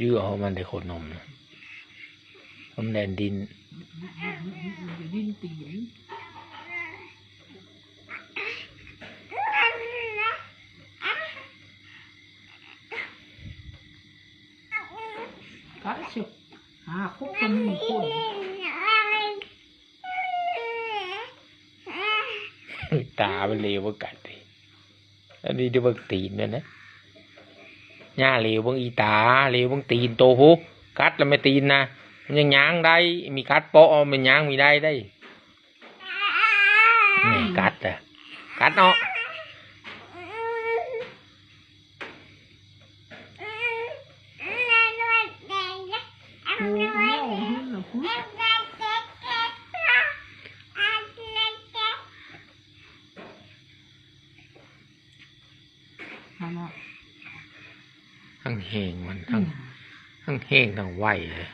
ຢື້ອເອົາມັນໄດ້ໂຄດນົມນະ ມັນແລ່ນດິ້ນ ດິ້ນຕີນ ກັດຊິ ຫາຄົບກັນໜຶ່ງຄົນ. ຕາມັນເລວບໍ່ກັດເດ ອັນນີ້ໄດ້ເບິ່ງຕີນມັນນະ ຍ່າເລວເບິ່ງອີຕາ ເລວເບິ່ງຕີນໂຕພຸ້ນ ກັດລະແມ່ຕີນນະ ມັນຍັງຍ່າງໄດ້ ມີກັດເປາະ ມັນຍ່າງມີໄດ້ໄດ໋ ນີ້ກັດລະ ກັດເນາະ. ທັງແຮງມັນ ທັງ ທັງແຮງທັງໄວເລີຍ.